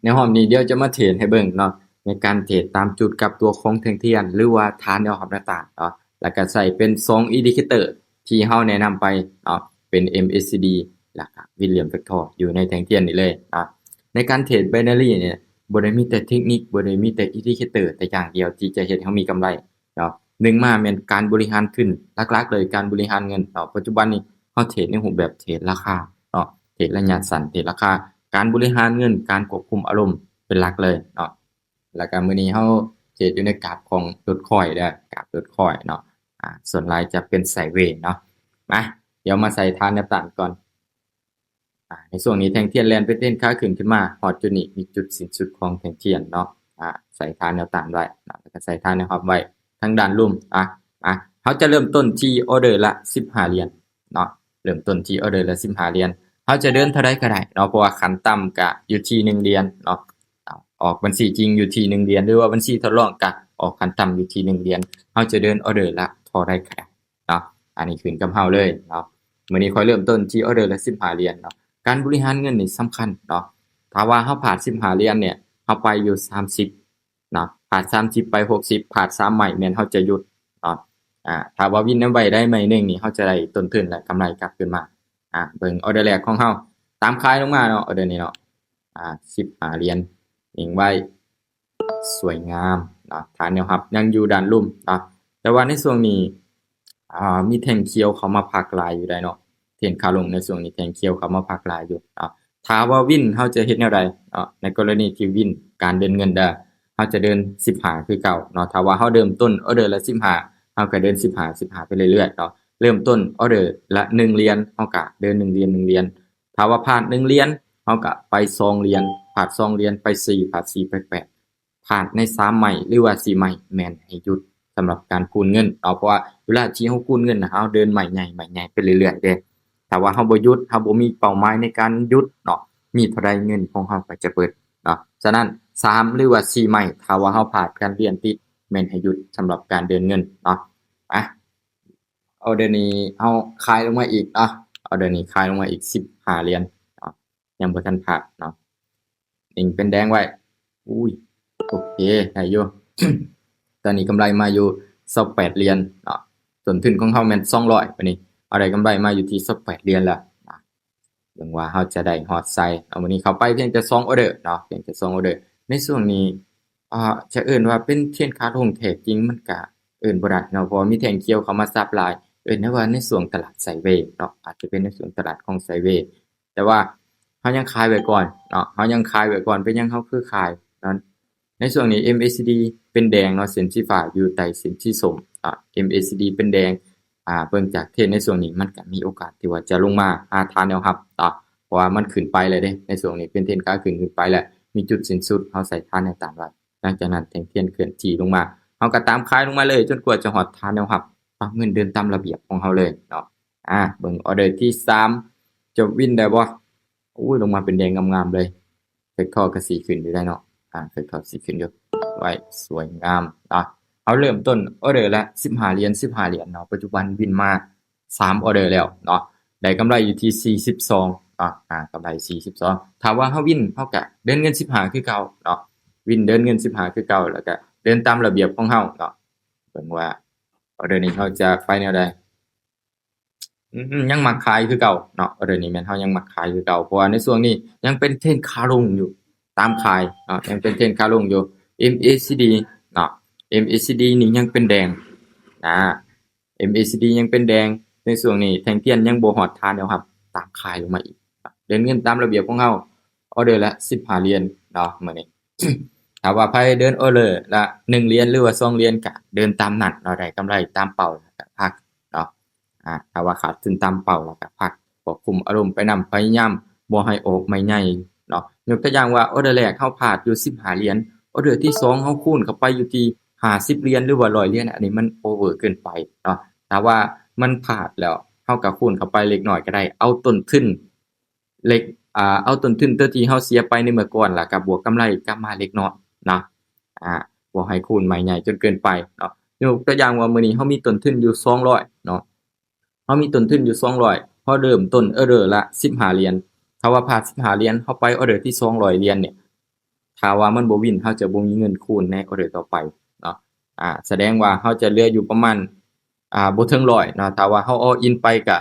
ໃນຮອບນີ້ດຽວຈະມາເທຣດໃຫ້ເບິ່ງເນາະ ໃນການເທຣດຕາມຈຸດກັບຕົວຂອງແທ່ງທຽນ ຫຼືວ່າຖານແນວຮັບຕ່າງໆເນາະ ແລ້ວກໍໃຊ້ເປັນສອງອິນດິເຄເຕີທີ່ເຮົາແນະນຳໄປເນາະ ເປັນ MACD ແລ້ວກໍ Williams Factor ຢູ່ໃນແທ່ງທຽນນີ້ເລີຍເນາະ. ໃນການເທຣດ binary ນີ້ບໍ່ໄດ້ມີແຕ່ເທັກນິກ ບໍ່ໄດ້ມີແຕ່ອິນດິເຄເຕີແຕ່ຢ່າງດຽວທີ່ຈະເຮັດໃຫ້ເຮົາມີກຳໄລເນາະ. ໜຶ່ງມາແມ່ນການບໍລິຫານທຶນ ຫຼັກໆເລີຍການບໍລິຫານເງິນເນາະ. ປັດຈຸບັນນີ້ເຮົາເທຣດໃນຮູບແບບເທຣດລາຄາເນາະ ເທຣດໄລຍະສັ້ນ ເທຣດລາຄາ ການບໍລິຫານເງິນ ການຄວບຄຸມອາລົມເປັນຫຼັກເລີຍເນາະ. ແລ້ວກໍມື້ນີ້ເຮົາເທຣດຢູ່ໃນກາບຂອງ Dogecoin ເດີ ກາບ Dogecoin ເນາະ ອາ ສ່ວນຫຼາຍຈະເປັນ sideways ເນາະ. ມາ ດຽວມາໃສ່ຖານແນວຕ້ານກ່ອນ. ອາ ໃນຊ່ວງນີ້ແທ່ງທຽນແລ່ນເປັນເທຣນຂາຂຶ້ນຂຶ້ນມາ ຮອດຈຸດນີ້ມີຈຸດສິ້ນສຸດຂອງແທ່ງທຽນເນາະ ອາ ໃສ່ຖານແນວຕ້ານໄວ້ເນາະ ແລ້ວກໍໃສ່ຖານແນວຮັບໄວ້ທາງດ້ານລຸ່ມ. ອາ ອາ ເຮົາຈະເລີ່ມຕົ້ນທີ່ອອເດີລະສິບຫ້າຫຼຽນເນາະ ເລີ່ມຕົ້ນທີ່ອອເດີລະສິບຫ້າຫຼຽນ ເຮົາຈະເດີນເທົ່າໃດກໍໄດ້ເນາະ ເພາະວ່າຂັ້ນຕ່ຳກະຢູ່ທີ່ໜຶ່ງຫຼຽນເນາະ ອອກບັນຊີຈິງຢູ່ທີ່ໜຶ່ງຫຼຽນ ຫຼືວ່າບັນຊີທົດລອງກະອອກຂັ້ນຕ່ຳຢູ່ທີ່ໜຶ່ງຫຼຽນ ເຮົາຈະເດີນອອເດີລະເທົ່າໃດກໍໄດ້ເນາະ ອັນນີ້ຂຶ້ນກັບເຮົາເລີຍເນາະ. ມື້ນີ້ຂ້ອຍເລີ່ມຕົ້ນທີ່ອອເດີລະສິບຫ້າຫຼຽນເນາະ. ການບໍລິຫານເງິນນີ້ສຳຄັນເນາະ ຖ້າວ່າເຮົາພາດສິບຫ້າຫຼຽນນີ້ ເຮົາໄປຢູ່ສາມສິບເນາະ ພາດສາມສິບໄປຫົກສິບ ພາດສາມໄມ້ແມ່ນເຮົາຈະຢຸດເນາະ. ອາ ຖ້າວ່າວິນໄວ້ໄດ້ໄມ້ໜຶ່ງນີ້ ເຮົາຈະໄດ້ຕົ້ນທຶນ ແລະ ກຳໄລກັບຄືນມາ. ອາ ເບິ່ງອອເດີແລກຂອງເຮົາ ຕາມຂາຍລົງມາເນາະ ອອເດີນີ້ເນາະ ອາ ສິບຫ້າຫຼຽນ ຍິງໄວ້ ສວຍງາມເນາະ ຖານແນວຮັບຍັງຢູ່ດ້ານລຸ່ມເນາະ. ແຕ່ວ່າໃນຊ່ວງນີ້ ອາ ມີແທ່ງຂຽວເຂົ້າມາພັກຫຼາຍຢູ່ໄດ໋ເນາະ ເທຣນຂາລົງໃນຊ່ວງນີ້ແທ່ງຂຽວເຂົ້າມາພັກຫຼາຍຢູ່ເນາະ. ຖ້າວ່າວິນ ເຮົາຈະເຮັດແນວໃດເນາະ ໃນກໍລະນີທີ່ວິນການເດີນເງິນເດີ ເຮົາຈະເດີນສິບຫ້າຄືເກົ່າເນາະ. ຖ້າວ່າເຮົາເລີ່ມຕົ້ນອອເດີລະສິບຫ້າ ເຮົາກໍເດີນສິບຫ້າ ສິບຫ້າໄປເລື້ອຍໆເນາະ. ເລີ່ມຕົ້ນອອເດີລະໜຶ່ງຫຼຽນ ເຮົາກໍເດີນໜຶ່ງຫຼຽນ ໜຶ່ງຫຼຽນ ຖ້າວ່າພາດໜຶ່ງຫຼຽນ ເຮົາກໍໄປສອງຫຼຽນ ພາດສອງຫຼຽນໄປສີ່ ພາດສີ່ໄປແປດ ພາດໃນສາມໄມ້ ຫຼືວ່າສີ່ໄມ້ ແມ່ນໃຫ້ຢຸດສຳລັບການຄູນເງິນເນາະ. ເພາະວ່າເວລາທີ່ເຮົາຄູນເງິນນະ ເຮົາເດີນໄມ້ໃຫຍ່ ໄມ້ໃຫຍ່ໄປເລື້ອຍໆເດ້. ຖ້າວ່າເຮົາບໍ່ຢຸດ ເຮົາບໍ່ມີເປົ້າໝາຍໃນການຢຸດເນາະ ມີເທົ່າໃດເງິນຂອງເຮົາກໍຈະເບິດເນາະ. ສະນັ້ນ ສາມ ຫຼືວ່າສີ່ໄມ້ ຖ້າວ່າເຮົາພາດການລຽນຕິດ ແມ່ນໃຫ້ຢຸດສຳລັບການເດີນເງິນເນາະ. ອາ ອອເດີນີ້ເຮົາຂາຍລົງມາອີກເນາະ ອອເດີນີ້ຂາຍລົງມາອີກສິບຫ້າຫຼຽນເນາະ ຍັງບໍ່ທັນພາດເນາະ. ຍິງເປັນແດງໄວ້ ອຸ້ຍ ໂອເຄ ໄດ້ຢູ່ ຕອນນີ້ກຳໄລມາຢູ່ຊາວແປດຫຼຽນເນາະ. ຕົ້ນທຶນຂອງເຮົາແມ່ນສອງຮ້ອຍ ບາດນີ້ເຮົາໄດ້ກຳໄລມາຢູ່ທີ່ຊາວແປດຫຼຽນແລ້ວເນາະ. ເບິ່ງວ່າເຮົາຈະໄດ້ຮອດໃສເນາະ. ມື້ນີ້ເຂົ້າໄປພຽງແຕ່ສອງອອເດີເນາະ ພຽງແຕ່ສອງອອເດີ. ໃນຊ່ວງນີ້ ອາ ຈະເອີ້ນວ່າເປັນເທຣນຂາລົງແທ້ຈິງ ມັນກະເອີ້ນບໍ່ໄດ້ເນາະ ເພາະວ່າມີແທ່ງຂຽວເຂົ້າມາສັບຫຼາຍ. ເອີ້ນໄດ້ວ່າໃນຊ່ວງຕະຫຼາດໄຊເວເນາະ ອາດຈະເປັນໃນຊ່ວງຕະຫຼາດຂອງໄຊເວ ແຕ່ວ່າເຮົາຍັງຂາຍໄວ້ກ່ອນເນາະ ເຮົາຍັງຂາຍໄວ້ກ່ອນ. ເປັນຫຍັງເຮົາຄືຂາຍເນາະ? ໃນຊ່ວງນີ້ MACD ເປັນແດງເນາະ ເສັ້ນສີຟ້າຢູ່ໃຕ້ເສັ້ນສີສົ້ມເນາະ MACD ເປັນແດງ. ອາ ເບິ່ງຈາກເທຣນໃນຊ່ວງນີ້ ມັນກະມີໂອກາດທີ່ວ່າຈະລົງມາຫາຖານແນວຮັບເນາະ ເພາະວ່າມັນຂຶ້ນໄປແລ້ວເດ້. ໃນຊ່ວງນີ້ເປັນເທຣນຂາຂຶ້ນຂຶ້ນໄປແລ້ວ ມີຈຸດສິ້ນສຸດ ເຮົາໃສ່ຖານແນວຕ້ານໄວ້. ຫຼັງຈາກນັ້ນແທ່ງທຽນເຄື່ອນທີ່ລົງມາ ເຮົາກໍຕາມຂາຍລົງມາເລີຍ ຈົນກວ່າຈະຮອດຖານແນວຮັບ. ປັບເງິນເດີນຕາມລະບຽບຂອງເຮົາເລີຍເນາະ. ອາ ເບິ່ງອອເດີທີສາມ ຈະວິນໄດ້ບໍ່? ໂອ້ຍ ລົງມາເປັນແດງງາມໆເລີຍ. ເຟກທໍກໍຊິຂຶ້ນຢູ່ໄດ໋ເນາະ ອາ ເຟກທໍຊິຂຶ້ນຢູ່ ໄວ້ ສວຍງາມເນາະ. ເຮົາເລີ່ມຕົ້ນອອເດີລະສິບຫ້າຫຼຽນ ສິບຫ້າຫຼຽນເນາະ ປັດຈຸບັນວິນມາສາມອອເດີແລ້ວເນາະ ໄດ້ກຳໄລຢູ່ທີ່ສີ່ສິບສອງເນາະ ອາ ກຳໄລສີ່ສິບສອງ. ຖ້າວ່າເຮົາວິນ ເຮົາກະເດີນເງິນສິບຫ້າຄືເກົ່າເນາະ ວິນເດີນເງິນສິບຫ້າຄືເກົ່າ ແລ້ວກະເດີນຕາມລະບຽບຂອງເຮົາເນາະ. ເບິ່ງວ່າອອເດີນີ້ເຮົາຈະໄປແນວໃດ. ອືມ ຍັງມັກຂາຍຄືເກົ່າເນາະ ເລື່ອງນີ້ແມ່ນເຮົາຍັງມັກຂາຍຄືເກົ່າ ເພາະວ່າໃນຊ່ວງນີ້ຍັງເປັນເທຣນຂາລົງຢູ່ ຕາມຂາຍເນາະ ຍັງເປັນເທຣນຂາລົງຢູ່. MACD ເນາະ MACD ນີ້ຍັງເປັນແດງນະ MACD ຍັງເປັນແດງ. ໃນຊ່ວງນີ້ແທ່ງທຽນຍັງບໍ່ຮອດຖານແນວຮັບ ຕາມຂາຍລົງມາອີກ. ເດີນເງິນຕາມລະບຽບຂອງເຮົາ ອອເດີລະສິບຫ້າຫຼຽນເນາະ ມື້ນີ້ ຖ້າວ່າໃຜເດີນອອເດີລະໜຶ່ງຫຼຽນ ຫຼືວ່າສອງຫຼຽນ ກະເດີນຕາມນັ້ນເນາະ ໄດ້ກຳໄລຕາມເປົ້າ ແລ້ວກະພັກເນາະ. ອາ ຖ້າວ່າຂາດທຶນຕາມເປົ້າ ແລ້ວກະພັກ ຄວບຄຸມອາລົມໄປນຳ ພະຍາຍາມບໍ່ໃຫ້ອອກໄມ້ໃຫຍ່ເນາະ. ຍົກຕົວຢ່າງວ່າ ອອເດີແລກເຮົາພາດຢູ່ສິບຫ້າຫຼຽນ ອອເດີທີສອງເຮົາຄູນເຂົ້າໄປຢູ່ທີ່ຫ້າສິບຫຼຽນ ຫຼືວ່າຮ້ອຍຫຼຽນ ອັນນີ້ມັນໂອເວີເກີນໄປເນາະ. ຖ້າວ່າມັນພາດແລ້ວ ເຮົາກະຄູນເຂົ້າໄປເລັກນ້ອຍກະໄດ້ ເອົາຕົ້ນທຶນ ເລັກ ອາ ເອົາຕົ້ນທຶນຕົວທີ່ເຮົາເສຍໄປໃນເມື່ອກ່ອນ ແລ້ວກະບວກກຳໄລກັບມາເລັກນ້ອຍເນາະ. ອາ ບໍ່ໃຫ້ຄູນໄມ້ໃຫຍ່ຈົນເກີນໄປເນາະ. ຍົກຕົວຢ່າງວ່າມື້ນີ້ເຮົາມີຕົ້ນທຶນຢູ່ສອງຮ້ອຍເນາະ ເຮົາມີຕົ້ນທຶນຢູ່ສອງຮ້ອຍ ເຮົາເລີ່ມຕົ້ນອອເດີລະສິບຫ້າຫຼຽນ ຖ້າວ່າພາດສິບຫ້າຫຼຽນ ເຮົາໄປອອເດີທີສອງຮ້ອຍຫຼຽນນີ້ ຖ້າວ່າມັນບໍ່ວິນ ເຮົາຈະບໍ່ມີເງິນຄູນໃນອອເດີຕໍ່ໄປເນາະ. ອາ ສະແດງວ່າເຮົາຈະເຫຼືອຢູ່ປະມານ ອາ ບໍ່ເຖິງຮ້ອຍເນາະ. ຖ້າວ່າເຮົາ all in ໄປກະ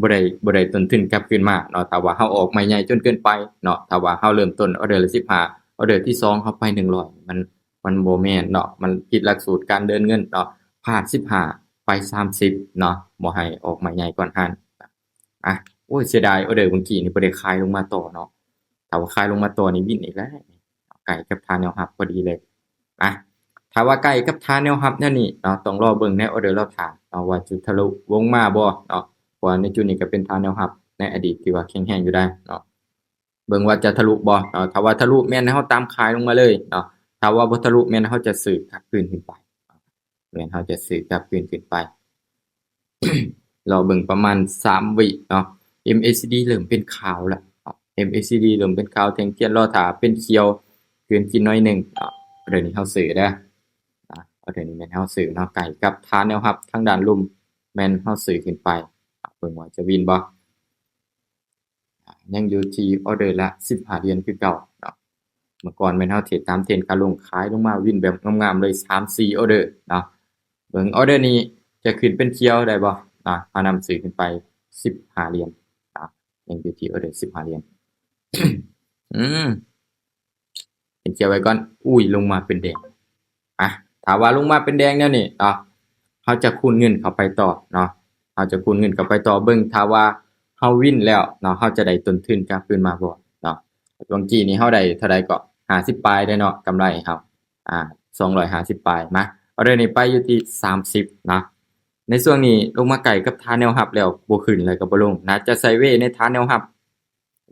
ບໍ່ໄດ້ ບໍ່ໄດ້ຕົ້ນທຶນກັບຄືນມາເນາະ. ຖ້າວ່າເຮົາອອກໄມ້ໃຫຍ່ຈົນເກີນໄປເນາະ, ຖ້າວ່າເຮົາເລີ່ມຕົ້ນອອເດີລະສິບຫ້າ ອອເດີທີສອງເຮົາໄປໜຶ່ງຮ້ອຍ ມັນ ມັນບໍ່ແມ່ນເນາະ, ມັນຜິດຫຼັກສູດການເດີນເງິນເນາະ. ພາດສິບຫ້າ ໄປສາມສິບເນາະ, ບໍ່ໃຫ້ອອກໄມ້ໃຫຍ່ກ່ອນຫັ້ນ. ອາ ໂອ້ຍ ເສຍດາຍ ອອເດີມື້ກີ້ນີ້ບໍ່ໄດ້ຂາຍລົງມາຕໍ່ເນາະ. ຖ້າວ່າຂາຍລົງມາຕໍ່ນີ້ວິນອີກແລ້ວ, ໃກ້ກັບທ່າແນວຮັບພໍດີເລີຍ. ອາ ຖ້າວ່າໃກ້ກັບທ່າແນວຮັບແນວນີ້ເນາະ, ຕ້ອງລໍເບິ່ງໃນອອເດີລາວທ່າເນາະ ວ່າຈະທະລຸວົງມາບໍ່ເນາະ, ເພາະວ່າໃນຈຸດນີ້ກໍເປັນທ່າແນວຮັບໃນອະດີດທີ່ວ່າແຂງແຮງຢູ່ໄດ໋ເນາະ. ເບິ່ງວ່າຈະທະລຸບໍ່ເນາະ, ຖ້າວ່າທະລຸແມ່ນໃຫ້ເຮົາຕາມຂາຍລົງມາເລີຍເນາະ, ຖ້າວ່າບໍ່ທະລຸແມ່ນເຮົາຈະຊື້ກັບຄືນຂຶ້ນໄປ. ແມ່ນເຮົາຈະຊື້ກັບຄືນຂຶ້ນໄປ. ລໍເບິ່ງປະມານສາມວິເນາະ, ເອັມເອຊີດີເລີ່ມເປັນຂາວແລ້ວເນາະ, ເອັມເອຊີດີເລີ່ມເປັນຂາວ, ແທ່ງທຽນລໍຖ້າເປັນຂຽວຄືນກິນໜ້ອຍໜຶ່ງເນາະ. ອອເດີນີ້ເຮົາຊື້ເດີ, ອາ ອອເດີນີ້ແມ່ນເຮົາຊື້ເນາະ, ໃກ້ກັບທ່າແນວຮັບທາງດ້ານລຸ່ມ ແມ່ນເຮົາຊື້ຂຶ້ນໄປ. ເບິ່ງວ່າຈະວິນບໍ່. ອາ ຍັງຢູ່ທີ່ອອເດີລະສິບຫ້າຫຼຽນຄືເກົ່າເນາະ. ເມື່ອກ່ອນແມ່ນເຮົາເທຣດຕາມເທຣນຂາລົງ, ຂາຍລົງມາວິນແບບງາມໆເລີຍ ສາມສີ່ອອເດີເນາະ. ເບິ່ງອອເດີນີ້ຈະຂຶ້ນເປັນຂຽວໄດ້ບໍ່ເນາະ, ເຮົານຳຊື້ຂຶ້ນໄປສິບຫ້າຫຼຽນເນາະ, ຍັງຢູ່ທີ່ອອເດີສິບຫ້າຫຼຽນ. ອືມ ເຫັນຂຽວໄວ້ກ່ອນ. ອຸ້ຍ ລົງມາເປັນແດງ. ອາ ຖ້າວ່າລົງມາເປັນແດງແນວນີ້ເນາະ, ເຮົາຈະຄູນເງິນເຂົ້າໄປຕໍ່ເນາະ, ເຮົາຈະຄູນເງິນເຂົ້າໄປຕໍ່. ເບິ່ງ ຖ້າວ່າເຮົາວິນແລ້ວເນາະ, ເຮົາຈະໄດ້ຕົ້ນທຶນກັບຄືນມາບໍ່ເນາະ. ເມື່ອກີ້ນີ້ເຮົາໄດ້ເທົ່າໃດເກາະ? ຫ້າສິບປາຍເດ້ເນາະ, ກຳໄລເຮົາ ອາ ສອງຮ້ອຍຫ້າສິບປາຍ. ມາ ອອເດີນີ້ໄປຢູ່ທີ່ສາມສິບເນາະ. ໃນຊ່ວງນີ້ລົງມາໃກ້ກັບທ່າແນວຮັບແລ້ວ ບໍ່ຂຶ້ນແລ້ວກໍບໍ່ລົງ, ໜ້າຈະໄຊເວໃນທ່າແນວຮັບ.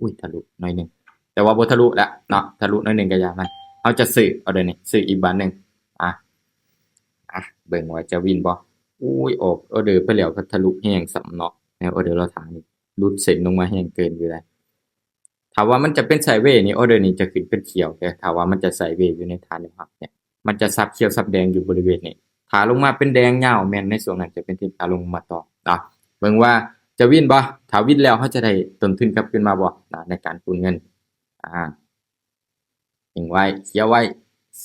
ອຸ້ຍ ທະລຸໜ້ອຍໜຶ່ງ, ແຕ່ວ່າບໍ່ທະລຸແລ້ວເນາະ, ທະລຸໜ້ອຍໜຶ່ງກໍຢ່າມັນ. ເຮົາຈະຊື້ອອເດີນີ້, ຊື້ອີກບາດໜຶ່ງ. ອາ ອາ ເບິ່ງວ່າຈະວິນບໍ່. ອຸ້ຍ ອອກອອເດີໄປແລ້ວກໍທະລຸແຮງຊ້ຳເນາະ, ໃນອອເດີລາວທ່ານີ້ຫຼຸດເສັ້ນລົງມາແຮງເກີນຢູ່ໄດ໋. ຖ້າວ່າມັນຈະເປັນໄຊເວນີ້ ອອເດີນີ້ຈະຂຶ້ນເປັນຂຽວ, ແຕ່ຖ້າວ່າມັນຈະໄຊເວຢູ່ໃນທ່າແນວຮັບນີ້ ມັນຈະສັບຂຽວສັບແດງຢູ່ບໍລິເວນນີ້. ຖ້າລົງມາເປັນແດງຍາວ ແມ່ນໃນຊ່ວງນັ້ນຈະເປັນເທຣນຂາລົງມາຕໍ່ເນາະ. ເບິ່ງວ່າຈະວິນບໍ່, ຖ້າວິນແລ້ວເຮົາຈະໄດ້ຕົ້ນທຶນກັບຄືນມາບໍ່ເນາະ ໃນການຄູນເງິນ. ອາ ຍິງໄວ້, ຂຽວໄວ້,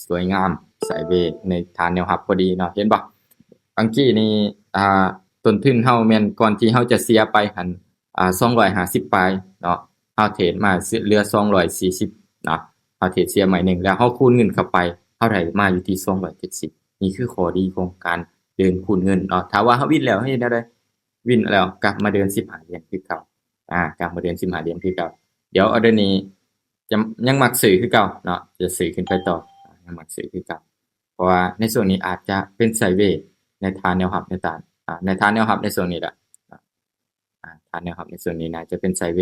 ສວຍງາມ, ໄຊເວໃນທ່າແນວຮັບພໍດີເນາະ. ເຫັນບໍ່? ເມື່ອກີ້ນີ້ ອາ ຕົ້ນທຶນເຮົາແມ່ນກ່ອນທີ່ເຮົາຈະເສຍໄປຫັ້ນ ອາ ສອງຮ້ອຍຫ້າສິບປາຍເນາະ, ເຮົາເທຣດມາເຫຼືອສອງຮ້ອຍສີ່ສິບເນາະ, ເຮົາເທຣດເສຍໄມ້ໜຶ່ງ ແລ້ວເຮົາຄູນເງິນເຂົ້າໄປ ເຮົາໄດ້ມາຢູ່ທີ່ສອງຮ້ອຍເຈັດສິບ. ນີ້ຄືຂໍ້ດີຂອງການເດີນຄູນເງິນເນາະ. ຖ້າວ່າເຮົາວິນແລ້ວ ເຮົາເຮັດແນວໃດ? ວິນແລ້ວກັບມາເດີນສິບຫ້າຫຼຽນຄືເກົ່າ, ອາ ກັບມາເດີນສິບຫ້າຫຼຽນຄືເກົ່າ. ດຽວອອເດີນີ້ຈະ ຍັງມັກຊື້ຄືເກົ່າເນາະ, ຈະຊື້ຂຶ້ນໄປຕໍ່, ຍັງມັກຊື້ຄືເກົ່າ. ເພາະວ່າໃນຊ່ວງນີ້ອາດຈະເປັນໄຊເວໃນທ່າແນວຮັບ ໃນທ່າ ອາ ໃນທ່າແນວຮັບໃນຊ່ວງນີ້ແຫຼະ. ອາ ທ່າແນວຮັບໃນຊ່ວງນີ້ໜ້າຈະເປັນໄຊເວ,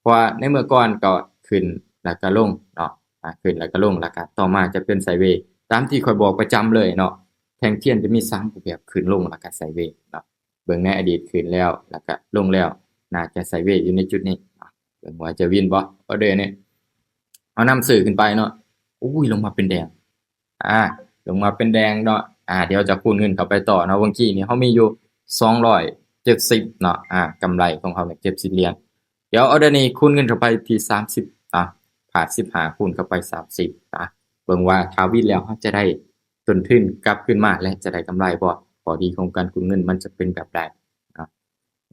ເພາະວ່າໃນເມື່ອກ່ອນກໍຂຶ້ນແລ້ວກໍລົງເນາະ, ອາ ຂຶ້ນແລ້ວກໍລົງ, ແລ້ວກໍຕໍ່ມາຈະເປັນໄຊເວ. ຕາມທີ່ຂ້ອຍບອກປະຈຳເລີຍເນາະ, ແທ່ງທຽນຈະມີສາມຮູບແບບ, ຂຶ້ນ, ລົງ ແລ້ວກໍໄຊເວເນາະ. ເບິ່ງໃນອະດີດ, ຂຶ້ນແລ້ວ ແລ້ວກໍລົງແລ້ວ, ໜ້າຈະໄຊເວຢູ່ໃນຈຸດນີ້. ເບິ່ງວ່າຈະວິນບໍ່ ອອເດີນີ້. ເຮົານຳຊື້ຂຶ້ນໄປເນາະ, ໂອ້ຍ ລົງມາເປັນແດງ. ອາ ລົງມາເປັນແດງເນາະ. ອາ ດຽວຈະຄູນເງິນເຂົ້າໄປຕໍ່ເນາະ. ເມື່ອກີ້ນີ້ເຮົາມີຢູ່ສອງຮ້ອຍເຈັດສິບເນາະ, ອາ ກຳໄລຂອງເຮົາເນຍເຈັດສິບຫຼຽນ. ດຽວອອເດີນີ້ຄູນເງິນເຂົ້າໄປທີ່ສາມສິບນະ, ພາດສິບຫ້າຄູນເຂົ້າໄປສາມສິບນະ. ເບິ່ງວ່າຖ້າວິນແລ້ວເຮົາຈະໄດ້ຕົ້ນທຶນກັບຄືນມາ ແລະ ຈະໄດ້ກຳໄລບໍ່? ຂໍ້ດີຂອງການຄູນເງິນມັນຈະເປັນແບບໃດນະ?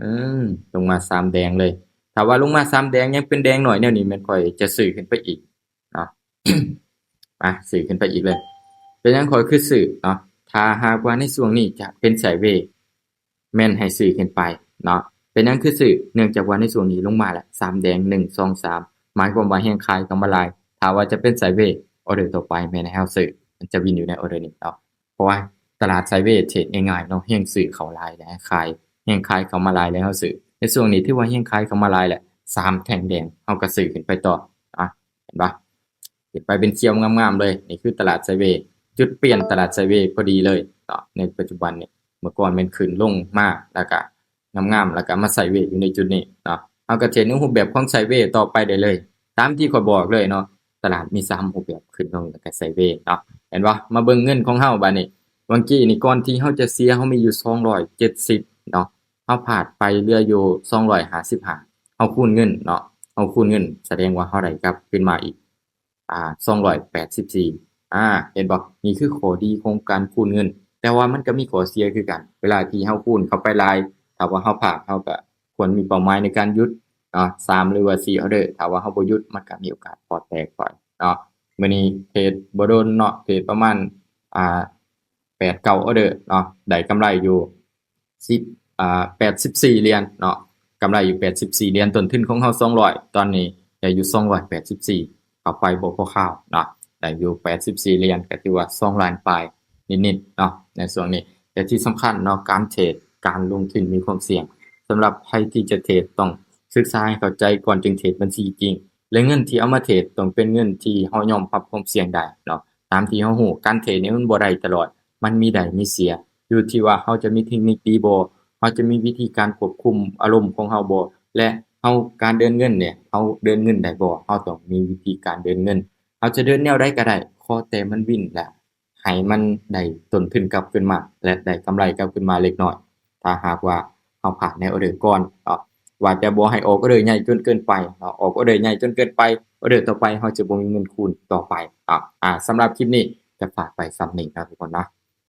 ອືມ ລົງມາສາມແດງເລີຍ. ຖ້າວ່າລົງມາສາມແດງ ຍັງເປັນແດງໜ້ອຍແນວນີ້ ແມ່ນຂ້ອຍຈະຊື້ຂຶ້ນໄປອີກເນາະ. ມາ ຊື້ຂຶ້ນໄປອີກເລີຍ. ເປັນຫຍັງຂ້ອຍຄືຊື້ເນາະ? ຖ້າຫາກວ່າໃນຊ່ວງນີ້ຈະເປັນໄຊເວ ແມ່ນໃຫ້ຊື້ຂຶ້ນໄປເນາະ. ເປັນຫຍັງຄືຊື້? ເນື່ອງຈາກວ່າໃນຊ່ວງນີ້ລົງມາແລ້ວ ສາມແດງ ໜຶ່ງ ສອງ ສາມ ໝາຍຄວາມວ່າແຮງຂາຍເຂົ້າມາຫຼາຍ. ຖ້າວ່າຈະເປັນໄຊເວ ອອເດີຕໍ່ໄປແມ່ນໃຫ້ເຮົາຊື້, ມັນຈະວິນຢູ່ໃນອອເດີນີ້ເນາະ. ເພາະວ່າຕະຫຼາດໄຊເວເທຣດງ່າຍໆເນາະ, ແຮງຊື້ເຂົ້າຫຼາຍແລ້ວຂາຍ, ແຮງຂາຍເຂົ້າມາຫຼາຍແລ້ວເຮົາຊື້. ໃນຊ່ວງນີ້ຖືວ່າແຮງຂາຍເຂົ້າມາຫຼາຍແລ້ວ, ສາມແທ່ງແດງ ເຮົາກໍຊື້ຂຶ້ນໄປຕໍ່ເນາະ. ເຫັນບໍ່? ຂຶ້ນໄປເປັນຂຽວງາມໆເລີຍ. ນີ້ຄືຕະຫຼາດໄຊເວ, ຈຸດປ່ຽນຕະຫຼາດໄຊເວພໍດີເລີຍເນາະ ໃນປັດຈຸບັນນີ້. ເມື່ອກ່ອນແມ່ນຂຶ້ນລົງມາ ແລ້ວກະງາມໆ ແລ້ວກະມາໄຊເວຢູ່ໃນຈຸດນີ້ເນາະ. ເຮົາກໍຈະເຫັນຮູບແບບຂອງໄຊເວຕໍ່ໄປໄດ້ເລີຍ. ຕາມທີ່ຂ້ອຍບອກເລີຍເນາະ, ຕະຫຼາດມີສາມຮູບແບບ, ຂຶ້ນລົງ ແລ້ວກະໄຊເວເນາະ. ເຫັນບໍ່? ມາເບິ່ງເງິນຂອງເຮົາບາດນີ້. ເມື່ອກີ້ນີ້ ກ່ອນທີ່ເຮົາຈະເສຍ ເຮົາມີຢູ່ສອງຮ້ອຍເຈັດສິບເນາະ, ເຮົາພາດໄປເຫຼືອຢູ່ສອງຮ້ອຍຫ້າສິບຫ້າ. ເຮົາຄູນເງິນເນາະ, ເຮົາຄູນເງິນ ສະແດງວ່າເຮົາໄດ້ກັບຄືນມາອີກ ອ່າ ສອງຮ້ອຍແປດສິບສີ່ ອ່າ ເຫັນບໍ່? ນີ້ຄືຂໍ້ດີຂອງການຄູນເງິນ ແຕ່ວ່າມັນກໍມີຂໍ້ເສຍຄືກັນ ເວລາທີ່ເຮົາຄູນເຂົ້າໄປຫຼາຍ ຖ້າວ່າເຮົາພາດ ເຮົາກໍຄວນມີເປົ້າໝາຍໃນການຢຸດເນາະ ສາມ ຫຼືວ່າສີ່ອອເດີ ຖ້າວ່າເຮົາບໍ່ຢຸດ ມັນກໍມີໂອກາດພອດແຕກໄປເນາະ. ມື້ນີ້ເທຣດບໍ່ດົນເນາະ ເທຣດປະມານ ອ່າ ແປດເກົ້າອອເດີເນາະ ໄດ້ກຳໄລຢູ່ສິບ ອ່າ ແປດສິບສີ່ຫຼຽນເນາະ ກຳໄລຢູ່ແປດສິບສີ່ຫຼຽນ ຕົ້ນທຶນຂອງເຮົາສອງຮ້ອຍ ຕອນນີ້ໄດ້ຢູ່ສອງຮ້ອຍແປດສິບສີ່ ເຂົ້າໄປບໍ່ພໍຄາວເນາະ ໄດ້ຢູ່ແປດສິບສີ່ຫຼຽນ ກໍຖືວ່າສອງລ້ານປາຍນິດໆເນາະ ໃນຊ່ວງນີ້. ແຕ່ທີ່ສຳຄັນເນາະ ການເທຣດ ການລົງທຶນມີຄວາມສ່ຽງ ສຳລັບໃຜທີ່ຈະເທຣດ ຕ້ອງສຶກສາໃຫ້ເຂົ້າໃຈກ່ອນຈຶ່ງເທຣດບັນຊີຈິງ ແລະ ເງິນທີ່ເອົາມາເທຣດຕ້ອງເປັນເງິນທີ່ເຮົາຍອມຮັບຄວາມສ່ຽງໄດ້ເນາະ. ຕາມທີ່ເຮົາຮູ້ ການເທຣດນີ້ມັນບໍ່ໄດ້ຕະຫຼອດ ມັນມີໄດ້ມີເສຍ ຢູ່ທີ່ວ່າເຮົາຈະມີເທັກນິກດີບໍ່ ເຮົາຈະມີວິທີການຄວບຄຸມອາລົມຂອງເຮົາບໍ່ ແລະ ເຮົາ ການເດີນເງິນນີ້ ເຮົາເດີນເງິນໄດ້ບໍ່ ເຮົາຕ້ອງມີວິທີການເດີນເງິນ ເຮົາຈະເດີນແນວໃດກໍໄດ້ ຂໍແຕ່ມັນວິນ ແລະ ໃຫ້ມັນໄດ້ຕົ້ນທຶນກັບຄືນມາ ແລະ ໄດ້ກຳໄລກັບຄືນມາເລັກນ້ອຍ. ຖ້າຫາກວ່າເຮົາພາດໃນອອເດີກ່ອນເນາະ ວ່າແຕ່ບໍ່ໃຫ້ອອກອອເດີໃຫຍ່ຈົນເກີນໄປເນາະ ອອກອອເດີໃຫຍ່ຈົນເກີນໄປ ອອເດີຕໍ່ໄປເຮົາຈະບໍ່ມີເງິນຄູນຕໍ່ໄປເນາະ. ອ່າ ສຳລັບຄລິບນີ້ຈະຝາກໄວ້ສ່ຳນີ້ເນາະທຸກຄົນເນາະ.